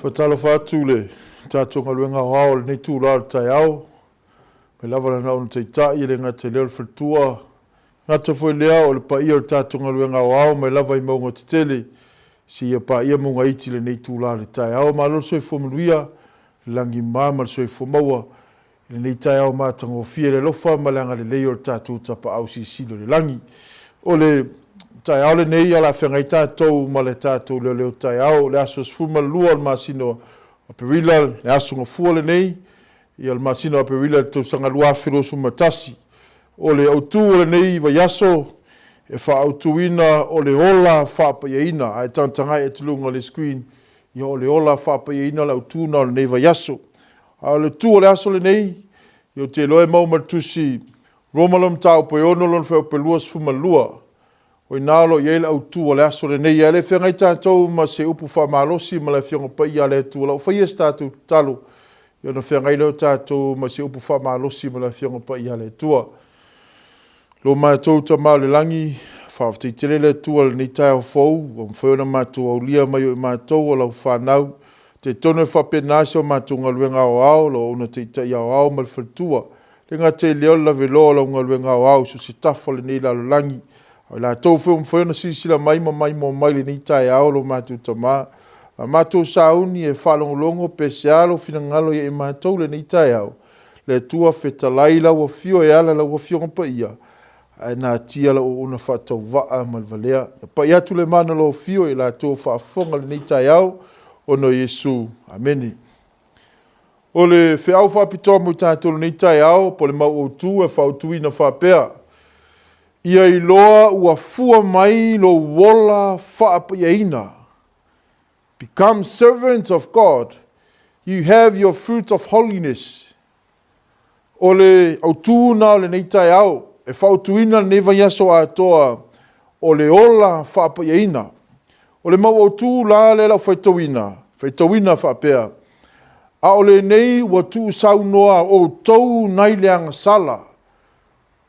Faatalofa atu i le tatou galuega aoao i lenei itula o le taeao, mai lava i lana auauna taitai e le gata i lea o le faletua, e le gata foi i lea o le paia o le tatou galuega aoao mai lava i mauga tetele seia paia mauga iti i lenei itula o le taeao. Malo le soifua manuia i le lagima ma le soifua maua i lenei taeao matagofie i le alofa ma le agalelei o le tatou Tapaau Silisili o le Lagi. O le taeao lenei o le a feagai tatou ma le tatou leoleo taeao, o le aso 12 o le masina o Aperila, le Aso Gafua lenei, o le masina o Aperila i le tausaga 2021. O le autu o lenei vaiaso, e faaautuina o le ola faapaiaina. A e tagatagai atu i luga o le screen, ia o le ola faapaiaina le autu lena o lenei vaiaso. A o le tu o le aso lenei, ou te iloa e maua mai le tusi Roma lona mataupu e 6 lona fuaiupu e 22. O i ina o lo o i ai le autu o le aso lenei. Ae le i feagai tatou ma se upu faamalosi ma le Afioga Paia a le Atua, o le a ou faia se tatou tatalo, ona feagai lea o tatou ma se upu faamalosi ma le Afioga Paia a le Atua. Lo matou Tama o le lagi, faafetai tele le Atua i lenei taeao fou ua mafai ona matou aulia mai o i matou o lau fanau. E talitonu e faapena si o matou galuega aoao, lau auauna taitai aoao ma le faletua. E le gata i lea o le laveloa o lau galuega aoao i so o se tafa o lenei lalolagi. A o i latou foi ua mafai ona silasila mai ma maimoa mai i lenei taeao lo matou Tama, a matou sauni e faalogologo pe sea lou finagalo ia i matou i lenei taeao. Le Atua fetalai lau afio e ala i lau Afioga Paia, ae natia lau auauna faatauvaa ma le valea. Ia pai atu le mana o lou afio i latou o faafofoga i lenei taeao, ona o Iesu. Amene. O le feau faapitoa mo i tatou i lenei taeao, po o le mau autu e fautuaina faapea, Ia iloa ua fua mai lou ola faapaiaina. Become servants of God, you have your fruit of holiness. O le autū na o lenei taeao, e fautuina lenei vaiaso atoa o le ola faapaiaina. O le mau autū la lea lau faitauina, faitauina faapea, A o lenei ua tuusaunoa outou nai le agasala,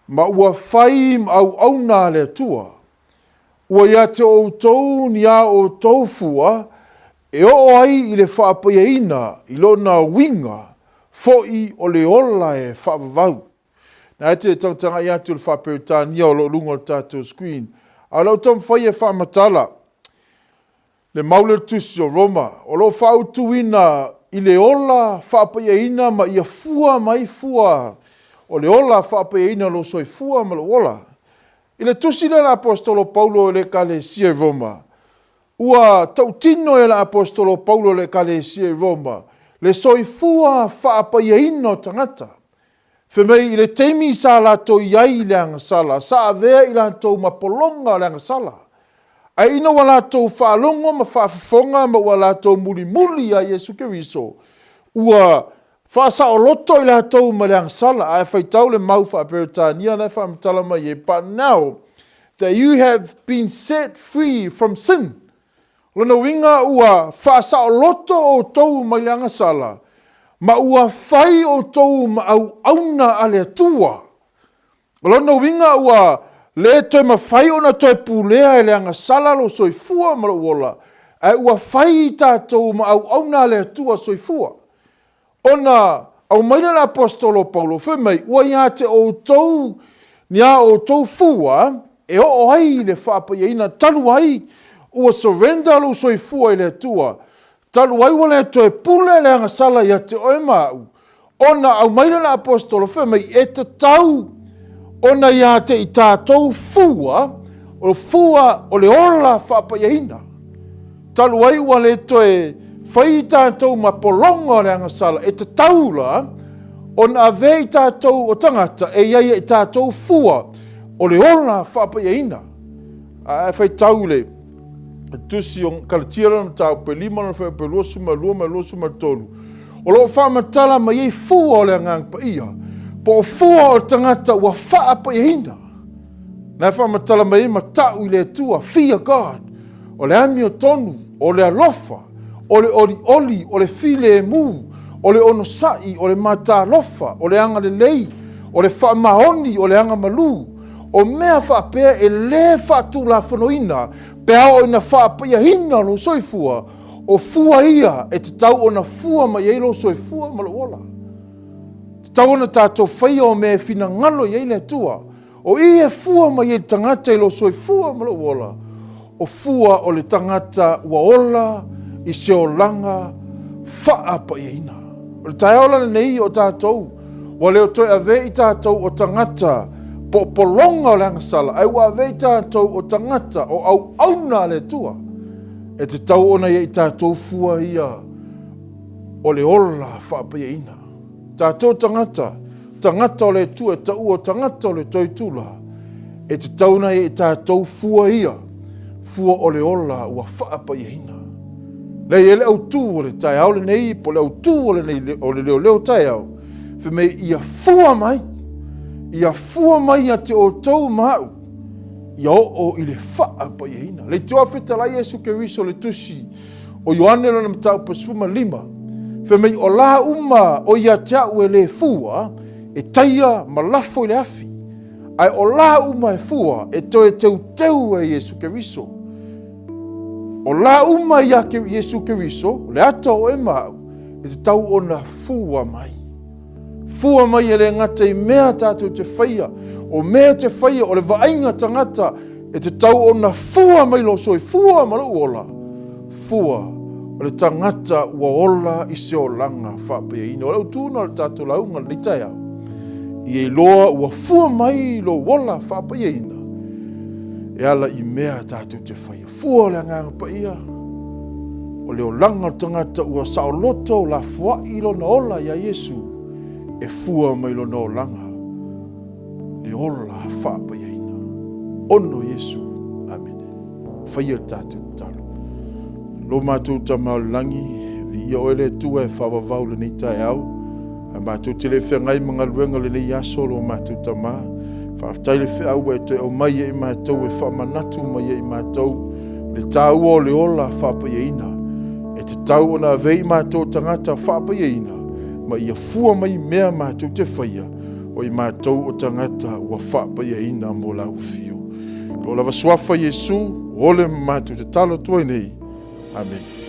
ma ua fai ma auauna a le Atua, ua ia te outou ni a outou fua e oo ai i le faapaiaina i lona uiga foi o le ola e faavavau. Na e te tagatagai atu i le faa-Peretania o lo o luga o le tatou screen, a o lau taumafai e faamatala Le mau le Tusi o Roma, o lo o faautuina i le ola faapaiaina ma ia fua mai fua o le ola faapaiaina o lou soifua ma lou ola. I le tusi lea a le Aposetolo Paulo i le Ekalesia i Roma, ua tautino e le Aposetolo Paulo i le Ekalesia i Roma le soifua faapaiaina o tagata. Fai mai, i le taimi sa latou i ai i le agasala, sa avea i latou ma pologa o le agasala. Ae ina ua latou faalogo ma faafofoga ma ua latou mulimuli ia Iesu Keriso, ua faasaoloto i latou mai le agasala. Ae faitau le mau faa-Peretania la e faamatala mai ai, But now that you have been set free from sin, O lona uiga ua faasaoloto outou mai le agasala, ma ua fai outou ma auauna a le Atua. O lona uiga ua le toe mafai ona toe pulea e le agasala lou soifua ma lou ola, ae ua fai i tatou ma auauna a le Atua soifua. Ona aumai lea o le Aposetolo o Paulo, fai mai, ua ia te outou ni a outou fua e oo ai i le faapaiaina, talu ai ua surrender lou soifua i le Atua, talu ai ua le toe pule le agasala ia te oe ma au, ona aumai lea o le Aposetolo, fai mai, e tatau ona ia te i tatou fua, o fua o le ola faapaiaina. Talu ai ua le toe fai i tatou ma pologa o le agasala, e tatau la ona ave i tatou o tagata e i ai i tatou fua o le ola faapaiaina. A e faitau le tusi o Kalatia lona mataupu e 5 lona fuaiupu e 22 ma 23, o lo o faamatala mai ai fua o le Agaga Paia, po o fua o le tagata ua faapaiaina. Na e faamatala mai ai matau i le Atua, fear God, o le amiotonu, o le alofa, o le olioli, o le filemu, o le onosai, o le matalofa, o le agalelei, o le faamaoni, o le agamalu, o mea faapea e le faatulafonoina pe a oo ina faapaiaina lou soifua, O fua ia e tatau ona fua mai ai lou soifua ma lou ola. Tatau ona tatou faia o mea e finagalo i ai le Atua. O i e fua mai ai le tagata i lou soifua ma lou ola, o fua o le tagata ua ola i se olaga faapaiaina. O le taeao la lenei o tatou, ua le o toe ave i tatou o tagata po o pologa o le agasala, ae ua ave i tatou o tagata o auauna a le Atua. E tatau ona ia i tatou fua ia o le ola faapaiaina. Tatou tagata, tagata o le Atua e taua o tagata o le toe itula, e tatau ona ia i tatou fua ia, fua o le ola ua faapaiaina. Lea e le autu o le taeao lenei, po o le autu o lenei, o le leoleo taeao, fai mai ia fua mai, ia fua mai ia te outou ma au, ia oo i le faapaiaina. Leitioa fetalai Iesu Keriso le tusi o Ioane lona mataupu 15, fai mai o la uma o ia te au e le fua, e taia ma lafo i le afi, ae o la uma e fua, e toe teuteu e Iesu Keriso. O la uma ia Iesu Keriso, le ata o oe ma au, e tatau ona fua mai. Fua mai e le gata i mea tatou te faia, o mea te faia, o le vaaiga tagata e tatau ona fua mai lou soifua ma lou ola, fua o le tagata ua ola i se olaga faapaiaina. O le autu na o le tatou lauga lenei taeao, ia iloa ua fua mai lou ola faapaiaina e ala i mea tatou te faia. Fua o le Agaga Paia, o le olaga o le tagata ua saoloto lafoai lona ola iā Iesu, e fua mai lona olaga, le ola faapaiaina. Ono Iesu. Amene. Faia le tatou tatalo. Lo matou Tama o le lagi, viia oe le Atua e faavavau lenei taeao. Ae matou te le feagai ma galuega o lenei aso lo matou Tama. Faafetai le feau ua e toe aumai ia i matou e faamanatu mai ia i matou le taua o le ola faapaiaina. E tatau ona ave i matou tagata faapaiaina ma ia fua mai mea matou te faia o i matou o tagata ua faapaiaina mo lau afio. Lo lava suafa Iesu, ole ma matou tatalo atu ai nei. Amene.